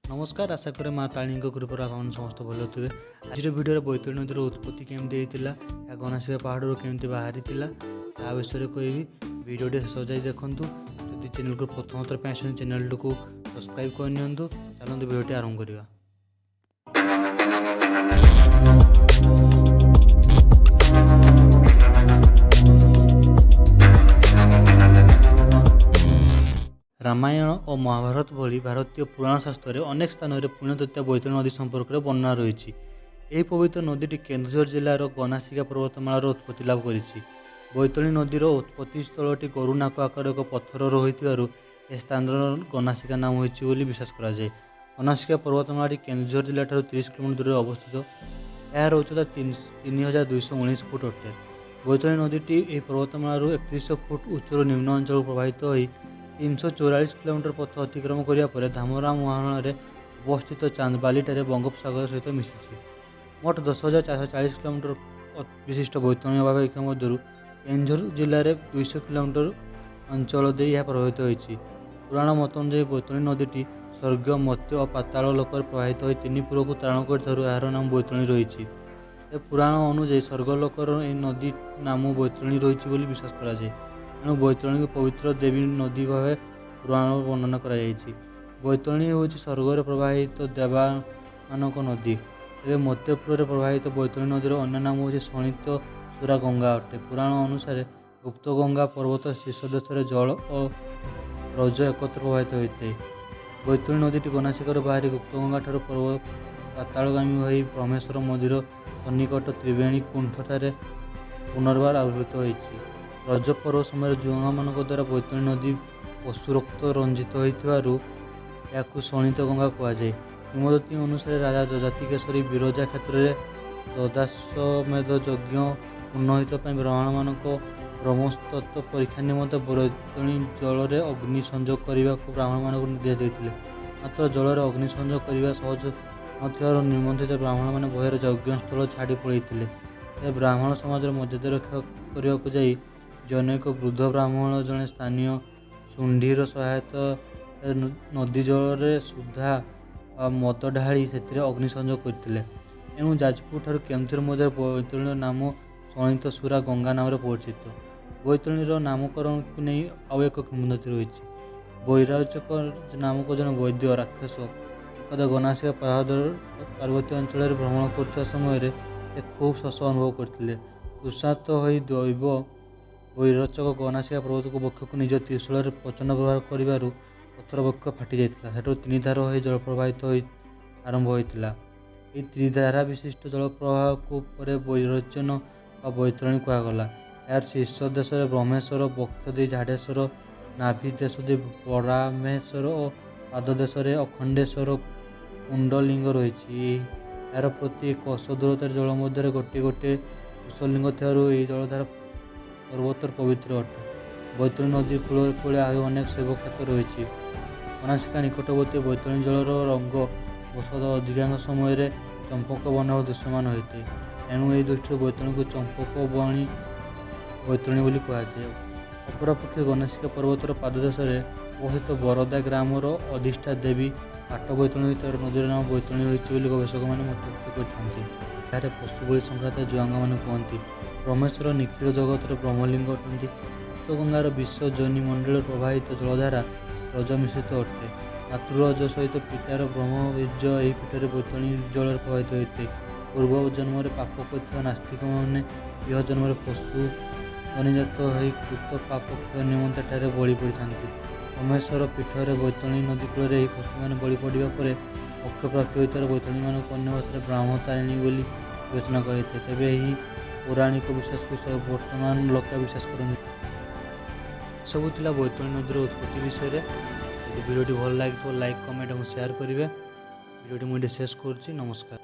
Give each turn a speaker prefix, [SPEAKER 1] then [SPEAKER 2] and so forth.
[SPEAKER 1] ନମସ୍କାର, ଆଶା କରେ ମା ତାରିଣୀଙ୍କ କୃପାରୁ ଆପଣମାନେ ସମସ୍ତେ ଭଲ ଥିବେ। ଆଜିର ଭିଡ଼ିଓରେ ବୈତରଣୀ ନଦୀର ଉତ୍ପତ୍ତି କେମିତି ହେଇଥିଲା, ଏହା ଗୋନାସିକା ପାହାଡ଼ରୁ କେମିତି ବାହାରିଥିଲା, ତା ବିଷୟରେ କହିବି। ଭିଡ଼ିଓଟି ଶେଷ ଯାଇ ଦେଖନ୍ତୁ। ଯଦି ଚ୍ୟାନେଲକୁ ପ୍ରଥମ ଥର ପାଇଁ ଆସିଛନ୍ତି, ଚ୍ୟାନେଲଟିକୁ ସବସ୍କ୍ରାଇବ୍ କରିନିଅନ୍ତୁ। ଚାଲନ୍ତୁ, ଭିଡ଼ିଓଟି ଆରମ୍ଭ କରିବା। ରାମାୟଣ ଓ ମହାଭାରତ ଭଳି ଭାରତୀୟ ପୁରାଣ ଶାସ୍ତ୍ରରେ ଅନେକ ସ୍ଥାନରେ ପୁଣ୍ୟତୀର୍ଥ ବୈତରଣୀ ନଦୀ ସମ୍ପର୍କରେ ବର୍ଣ୍ଣନା ରହିଛି। ଏହି ପବିତ୍ର ନଦୀଟି କେନ୍ଦୁଝର ଜିଲ୍ଲାର ଗୋନାସିକା ପର୍ବତମାଳାର ଉତ୍ପତ୍ତି ଲାଭ କରିଛି। ବୈତରଣୀ ନଦୀର ଉତ୍ପତ୍ତି ସ୍ଥଳଟି ଗୋରୁ ନାକ ଆକାର ଏକ ପଥରର ହୋଇଥିବାରୁ ଏ ସ୍ଥାନର ଗୋନାସିକା ନାମ ହୋଇଛି ବୋଲି ବିଶ୍ୱାସ କରାଯାଏ। ଗୋନାସିକା ପର୍ବତମାଳାଟି କେନ୍ଦୁଝର ଜିଲ୍ଲାଠାରୁ 30 କିଲୋମିଟର ଦୂରରେ ଅବସ୍ଥିତ। ଏହାର ଉଚ୍ଚତା 3219 ଫୁଟ ଅଟେ। ବୈତରଣୀ ନଦୀଟି ଏହି ପର୍ବତମାଳାରୁ 3100 ଫୁଟ ଉଚ୍ଚରୁ ନିମ୍ନ ଅଞ୍ଚଳକୁ ପ୍ରବାହିତ ହୋଇ 344 କିଲୋମିଟର ପଥ ଅତିକ୍ରମ କରିବା ପରେ ଧାମରା ମୁହାଣରେ ଅବସ୍ଥିତ ଚାନ୍ଦବାଲିଠାରେ ବଙ୍ଗୋପସାଗର ସହିତ ମିଶିଛି। ମୋଟ 10,440 କିଲୋମିଟର ବିଶିଷ୍ଟ ବୈତରଣୀ ଅବବାହିକା ମଧ୍ୟରୁ କେନ୍ଦୁଝର ଜିଲ୍ଲାରେ 200 କିଲୋମିଟର ଅଞ୍ଚଳ ଦେଇ ଏହା ପ୍ରବାହିତ ହୋଇଛି। ପୁରାଣ ମତ ଅନୁଯାୟୀ ବୈତରଣୀ ନଦୀଟି ସ୍ୱର୍ଗ, ମର୍ତ୍ତ୍ୟ ଓ ପାତାଳ ଲୋକରେ ପ୍ରବାହିତ ହୋଇ ତିନି ପୁରକୁ ତାରଣ କରିଥିବାରୁ ଏହାର ନାମ ବୈତରଣୀ ରହିଛି। ଏ ପୁରାଣ ଅନୁଯାୟୀ ସ୍ୱର୍ଗଲୋକର ଏହି ନଦୀ ନାମ ବୈତରଣୀ ରହିଛି ବୋଲି ବିଶ୍ୱାସ କରାଯାଏ। ଏଣୁ ବୈତରଣୀକୁ ପବିତ୍ର ଦେବୀ ନଦୀ ଭାବେ ପୁରାଣ ବର୍ଣ୍ଣନା କରାଯାଇଛି। ବୈତରଣୀ ହେଉଛି ସ୍ୱର୍ଗରେ ପ୍ରବାହିତ ଦେବାମାନଙ୍କ ନଦୀ। ତେବେ ମର୍ତ୍ତ୍ୟପୁରରେ ପ୍ରବାହିତ ବୈତରଣୀ ନଦୀର ଅନ୍ୟ ନାମ ହେଉଛି ଶୋଣିତ ସୁରା ଗଙ୍ଗା ଅଟେ। ପୁରାଣ ଅନୁସାରେ ଗୁପ୍ତଗଙ୍ଗା ପର୍ବତ ଶୀର୍ଷ ଦେଶରେ ଜଳ ଓ ରଜ ଏକତ୍ର ପ୍ରବାହିତ ହୋଇଥାଏ। ବୈତରଣୀ ନଦୀଟି ଗୋନାସିକାରୁ ବାହାରି ଗୁପ୍ତଗଙ୍ଗା ଠାରୁ ପର୍ବ ପାତାଳଗାମୀ ହୋଇ ବ୍ରହ୍ମେଶ୍ୱର ମନ୍ଦିର ସନ୍ନିକଟ ତ୍ରିବେଣୀ କୁଣ୍ଡଠାରେ ପୁନର୍ବାର ଆବିର୍ଭୂତ ହୋଇଛି। ରଜ ପର୍ବ ସମୟରେ ଜୁଆଙ୍ଗମାନଙ୍କ ଦ୍ୱାରା ବୈତରଣୀ ନଦୀ ପଶୁ ରକ୍ତ ରଞ୍ଜିତ ହୋଇଥିବାରୁ ଏହାକୁ ଶୋଣିତ ଗଙ୍ଗା କୁହାଯାଏ। କିମ୍ବଦନ୍ତୀ ଅନୁସାରେ ରାଜା ଯଯାତି କେଶରୀ ବିରଜା କ୍ଷେତ୍ରରେ ଦଶାଶ୍ୱମେଧ ଯଜ୍ଞ ପୁରୋହିତ ପାଇଁ ବ୍ରାହ୍ମଣମାନଙ୍କ ବ୍ରହ୍ମତତ୍ତ୍ୱ ପରୀକ୍ଷା ନିମନ୍ତେ ବୈତରଣୀ ଜଳରେ ଅଗ୍ନି ସଂଯୋଗ କରିବାକୁ ବ୍ରାହ୍ମଣମାନଙ୍କୁ ନିର୍ଦ୍ଦେଶ ଦେଇଥିଲେ। ମାତ୍ର ଜଳରେ ଅଗ୍ନି ସଂଯୋଗ କରିବା ସହଜ ନଥିବାରୁ ନିମନ୍ତ୍ରିତ ବ୍ରାହ୍ମଣମାନେ ଭୟରେ ଯଜ୍ଞସ୍ଥଳ ଛାଡ଼ି ପଳାଇଥିଲେ। ତେବେ ବ୍ରାହ୍ମଣ ସମାଜର ମର୍ଯ୍ୟାଦା ରକ୍ଷା କରିବାକୁ ଯାଇ ଜନୈକ ବୃଦ୍ଧ ବ୍ରାହ୍ମଣ ଜଣେ ସ୍ଥାନୀୟ ଶୁଣ୍ଢିର ସହାୟତାରେ ନଦୀ ଜଳରେ ସୁଧା ବା ମଦ ଢାଳି ସେଥିରେ ଅଗ୍ନି ସଂଯୋଗ କରିଥିଲେ। ଏଣୁ ଯାଜପୁର ଠାରୁ କେନ୍ଦୁଝର ମଧ୍ୟରେ ବୈତରଣୀର ନାମ ଶୋଣିତ ସୁରା ଗଙ୍ଗା ନାମରେ ପରିଚିତ। ବୈତରଣୀର ନାମକରଣକୁ ନେଇ ଆଉ ଏକ କିମ୍ବଦନ୍ତୀ ରହିଛି। ବୈରୋଚକ ନାମକ ଜଣେ ବୈଦ୍ୟ ରାକ୍ଷସ ଏକଦା ଗୋନାସିକା ପାହାଡ଼ ପାର୍ବତ୍ୟ ଅଞ୍ଚଳରେ ଭ୍ରମଣ କରୁଥିବା ସମୟରେ ସେ ଖୁବ୍ ଶୋଷ ଅନୁଭବ କରିଥିଲେ। ତୃଷାର୍ତ୍ତ ହୋଇ ଦୈବ ବୈରୋଚକ ଗୋନାସିକା ପର୍ବତକୁ ବକ୍ଷକୁ ନିଜ ତ୍ରିଶୂଳରେ ପ୍ରଚଣ୍ଡ ପ୍ରହାର କରିବାରୁ ପଥର ବକ୍ଷ ଫାଟି ଯାଇଥିଲା। ସେଠାରୁ ତିନି ଧାର ହୋଇ ଜଳ ପ୍ରବାହିତ ହୋଇ ଆରମ୍ଭ ହୋଇଥିଲା। ଏହି ତ୍ରିଧାରା ବିଶିଷ୍ଟ ଜଳପ୍ରବାହକୁ ପରେ ବୈରୋଚନ ବା ବୈତରଣୀ କୁହାଗଲା। ଏହାର ଶୀର୍ଷ ଦେଶରେ ବ୍ରହ୍ମେଶ୍ୱର, ବକ୍ଷ ଦେଇ ଝାଡ଼େଶ୍ୱର, ନାଭି ଦେଶ ଦେଇ ବରାହମେଶ୍ୱର ଓ ପାଦ ଦେଶରେ ଅଖଣ୍ଡେଶ୍ୱର କୁଣ୍ଡଲିଙ୍ଗ ରହିଛି। ଏହାର ପ୍ରତି କୋଶ ଦୂରତାରେ ଜଳ ମଧ୍ୟରେ ଗୋଟିଏ ଗୋଟିଏ କୁଶଲିଙ୍ଗ ଥିବାରୁ ଏହି ଜଳଧାରା ସର୍ବତ୍ର ପବିତ୍ର ଅଟେ। ବୈତରଣୀ ନଦୀ କୂଳରେ କୂଳେ ଆହୁରି ଅନେକ ଶୈବକ୍ଷେତ୍ର ରହିଛି। ଗୋନାସିକା ନିକଟବର୍ତ୍ତୀ ବୈତରଣୀ ଜଳର ରଙ୍ଗ ବର୍ଷର ଅଧିକାଂଶ ସମୟରେ ଚମ୍ପକ ବର୍ଣ୍ଣର ଦୃଶ୍ୟମାନ ହୋଇଥାଏ। ଏଣୁ ଏହି ଦୃଷ୍ଟିରୁ ବୈତରଣୀକୁ ଚମ୍ପକ ବର୍ଣ୍ଣୀ ବୈତରଣୀ ବୋଲି କୁହାଯାଏ। ଅପରପକ୍ଷେ ଗୋନାସିକା ପର୍ବତର ପାଦଦେଶରେ ଅବସ୍ଥିତ ବରଦା ଗ୍ରାମର ଅଧିଷ୍ଠାତ୍ରୀ ଦେବୀ ପାଟ ବୈତରଣୀ ହୋଇଥିବାରୁ ନଦୀର ନାମ ବୈତରଣୀ ହୋଇଛି ବୋଲି ଗବେଷକମାନେ ମତବ୍ୟକ୍ତ କରିଥାନ୍ତି। ଏଠାରେ ପଶୁ ବଳି ସଂକ୍ରାନ୍ତ ଜୁଆଙ୍ଗମାନେ କୁହନ୍ତି। ବ୍ରହ୍ମେଶ୍ୱର ନିଖିଳ ଜଗତର ବ୍ରହ୍ମଲିଙ୍ଗ ଅଟନ୍ତି। ଗୁପ୍ତଗଙ୍ଗାର ବିଷ ଯୋନି ମଣ୍ଡଳରେ ପ୍ରବାହିତ ଜଳଧାରା ରଜ ମିଶ୍ରିତ ଅଟେ। ମାତୃରଜ ସହିତ ପିତାର ବ୍ରହ୍ମବୀର୍ଯ୍ୟ ଏହି ପୀଠରେ ବୈତରଣୀ ଜଳରେ ପ୍ରବାହିତ ହୋଇଥାଏ। ପୂର୍ବ ଜନ୍ମରେ ପାପ କରିଥିବା ନାସ୍ତିକମାନେ ଇହ ଜନ୍ମରେ ପଶୁ ଯୋନିଜାତ ହୋଇ କୃତ ପାପ କ୍ଷୟ ନିମନ୍ତେ ଏଠାରେ ବଳି ପଡ଼ିଥାନ୍ତି। ବ୍ରହ୍ମେଶ୍ୱର ପୀଠରେ ବୈତରଣୀ ନଦୀ କୂଳରେ ଏହି ପଶୁମାନେ ବଳି ପଡ଼ିବା ପରେ ମୋକ୍ଷ ପ୍ରାପ୍ତି ହୋଇଥିବାରୁ ବୈତରଣୀମାନଙ୍କୁ ଅନ୍ୟ ଭାଷାରେ ବ୍ରାହ୍ମତାରିଣୀ ବୋଲି ବିବେଚନା କରାଯାଇଥାଏ। ତେବେ ଏହି ପୌରାଣିକ ବିଶ୍ୱାସକୁ ବର୍ତ୍ତମାନ ଲୋକେ ବିଶ୍ୱାସ କରନ୍ତି। ଏସବୁ ଥିଲା ବୈତରଣୀ ନଦୀର ଉତ୍ପତ୍ତି ବିଷୟରେ। ଯଦି ଭିଡ଼ିଓଟି ଭଲ ଲାଗିଥିବ, ଲାଇକ୍, କମେଣ୍ଟ ଏବଂ ସେୟାର କରିବେ। ଭିଡ଼ିଓଟି ମୁଁ ଏଠି ଶେଷ କରୁଛି। ନମସ୍କାର।